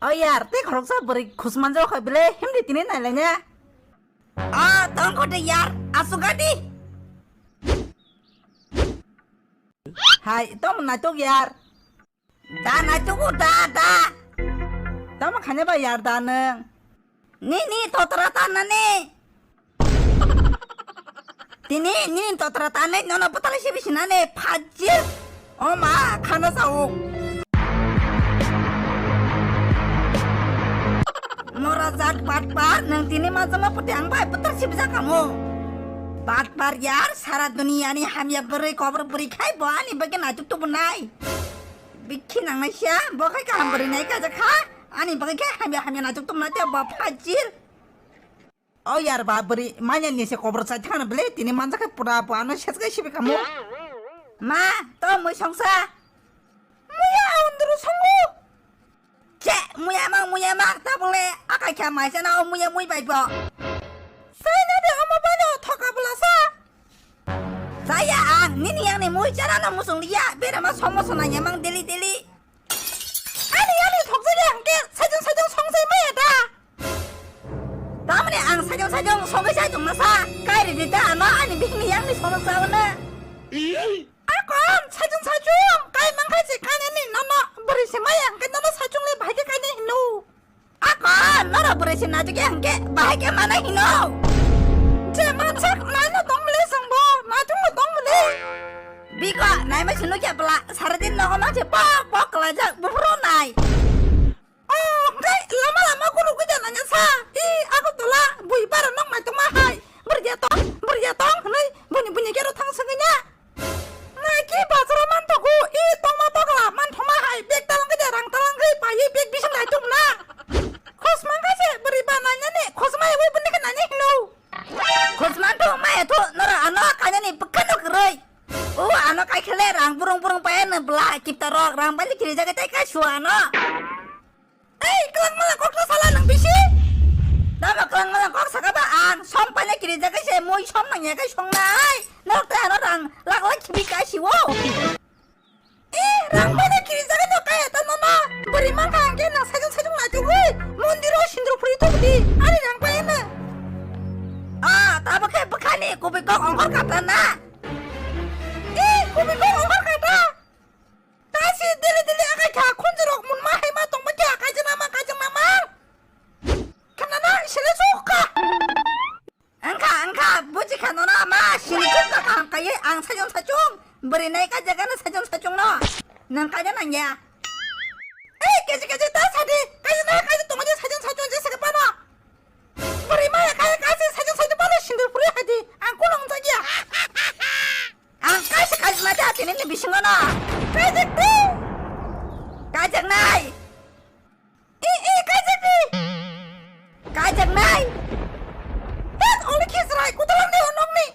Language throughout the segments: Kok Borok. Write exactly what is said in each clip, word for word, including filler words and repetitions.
O yar, tei khoroksa bwrwi khus manjak kha bile, himdi tini nailaina. O, tongkho de yar, asugadi. Hai, tamo naitok yar. Da naitok o da, da. Tamo khanya ba yar da nang. Ni, ni, totra ta nani. Tini nini totra tanai nono bwtali sibi sinani phajil. O ma, khana sao. Mora jat patpar, nang tini majama puti ang bai bwtar sibi jakamo. Patpar yar, sara duniya ni hamya bwrwi kobor bwrwi khai bo ani bagwi naituk tubu nai. Bikhi nang nai sia, bo khai kaham bwrwi nai kaja kha, ani bagwi khai hamya hamya naituk tubu nai te bo phajil. O yar ba bwrwi manya ni se kobor chai thangna bwle tini manjakhe pura bo ano sesgai sibi kamo. Ma, to mui songsa. Muya aundru songo. Che, muya mang, muya mang, ta bwle akai kha mai sana o muya mui bai bo. Sai na de omo bano thoka bwla sa. Saya ang nini yang ni mui chana no musung liya, bera ma somo sona ya mang deli deli. Ani, ani thokjagya hwnkhe sajwng sajwng songjai maya da? Tamoni ang sajwng sajwng songwi sai tongmasa, kai ridi ta ano ani bihikni yangni songjak sao na. Akon sajwng sajwng kai mankha se kainani nono bwrwi se maya hwnkhe nono sajwng le bahai khe kainai hino. Akon norok bwrwi se naitugya hwnkhe bahai khe manai hino. Je mansak naino tong bwle chwngbo naitugno tong bwle. Biko naima se nukya bwla, saradin nogo mangse pok pok kwlaijak buphuru nai. O, hwnkhe lama lama guru gui da nanya sa. I, Agartala, bui bara nok naitokma hai. Bwrwi ya tong, bwrwi ya tong, hwnwi buni buni khe rw thang swngwi na. Naki bazaro man togo, i tongma tokla man thoma hai, bag talang khe rang talang khe pai, bag bising naitok na. Khosmang kha se, bwrwi ba nanya ni, khosmai wi buni khe nanya hino. Khosmang to maya to, nora ano kanya ni bwkha no kwrwi. O ano kai khe le rang burung burung pai ano bla, kipta rok rang bai kiri jaga tai kai su ano. Ei, kwlangma kok ta sala nang bisi? Tamo kwlangma kok saka ba ang, som paina kiri jaga se, mui som nang ya kai song nai. Nok ta ano rang, lak lak khibi kai si wo. Eh, rang paina kiri jaga no kaya ta no no. Bwrwi man kha ang ke nang sajwng sajwng nai tugwi. Mondir o sindur phuri tugdi. Ani rang paina. Ah, tamo khe bwkhani kubi kok ongkhor kata na. Eh, kubi kok ongkhor kata. Tasi dili dili akai kha khunjurok munma hai ma tongma kya kaijana ma kaijana ma. Khanana sile sukha. Angkha angkha buji kha nona ma sini sukha kaham kaiye ang sajong sajong. Bwrwi nai kaijagana sajong sajong no. Nang kaijana ya. Ei keji keji ta sadi kaijana kaija tongma je sajong sajong je saka pano. Bwrwi maya kaya kaya se sajwng sajwng balo sindur phuri hai di. Ang kuno wngjakya. Ang kaisa kaisa mate atini ni bisingo no. Kaijak di. Kaijaknai. I, i, kaijak di. Kaijaknai. Hek, olokhi chwrai kutalangni o nokni.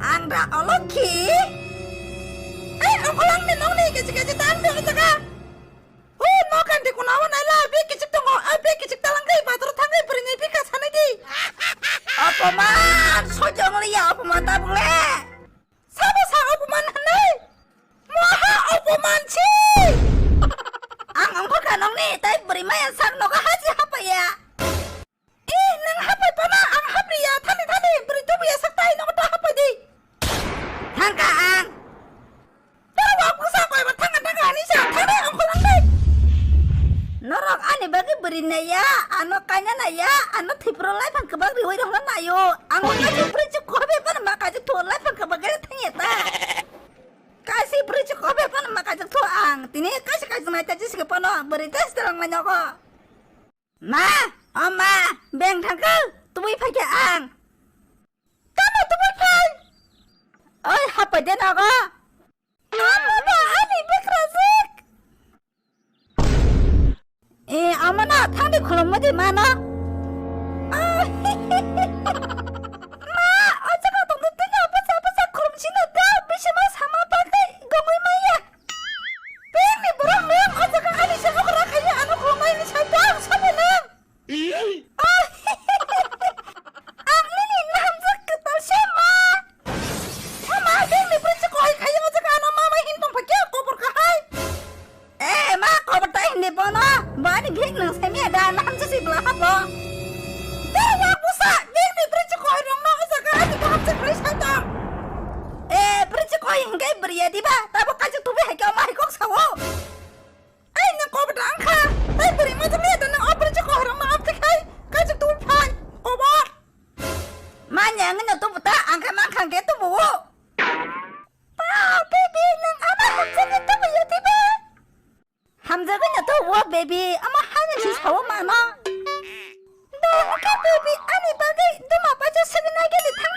Ang da olokhi. Ei, ang kolangni nokni kechi kechi tang di o jaga. Hu, no kandi kuna o naila, bek kichik tongo, a bek kichik talang kai, bathar thang kai, bwrwi ni bika sanai di. Opoman, sojong liya, opoman ta bungle. Sabo sa opoman hanai. Maha opoman si. Ang ongkho ka nongni, tai bwrwi maya sak nogo haji hapaya. Eh, nang hapai pano ang hapriya, thani thani, bwrwi tubuya sak tai nogo ta hapai di. Thangka ang. Toro wa pusa koi ba thangka thangka ani sa, thangre ang kholang dai. Norok ani bagwi bwrwi naiya, ano kaina naiya, ano thwipro lai phang kwbak riwi rohla naio. Ang kaji bwrwi chuk kobe pano ma kaji thor lai phang kwbak gari thangya ta. Kaji bwrwi chuk kobe pano ma kaji thor ang. Tini kaji kaji nai ta jisi pano bwrwi ta sitarang nai nogo. Ma, o ma, beng thangkhe tubui phaikhe ang. Tamo tubui phai? Oi, hapai de nogo. Amo ba ani bekrajak. E, amana thangdi khulumma di mano. Ma, o jaga tongdi tini bwsa bwsa khulumsina da, bisima sama bagwi gongwi maya. Bengni borok nwng o jaga ani se okra khaye ano khulumnaini sai tang sabo nwng. Ang nini nahamjak kwtal se ma. Ama bengni bwrwi se koi khaye o jaga ano mama hin tong phakya kobor kahai. Eh, ma kobor ta hindi bono Ba ni bihik nang semi ada na hamsa si bla habo. Dara wa busa, bihik ni bridge ko rong no jaga ani ko hamsa bridge sa tong. E, bridge ko hingke bria diba, tabo kaji tubi hai ko mai kok sawo. Ai, nang kobor da angkha. Tai bwrwi ma jemle da nang o bwrwi je kohorong ma apte khai. Kaijak tu phai. Kobor. Ma nyang no tu buta angkha ma khang ke tu bu. Pa, baby, nang ama hamjagwi tu bu yati ba. Hamjagwi no tu wo, baby. Ama hani si sawo ma no. Da angkha, baby, ani bagwi duma bacha sagwi nai gede thang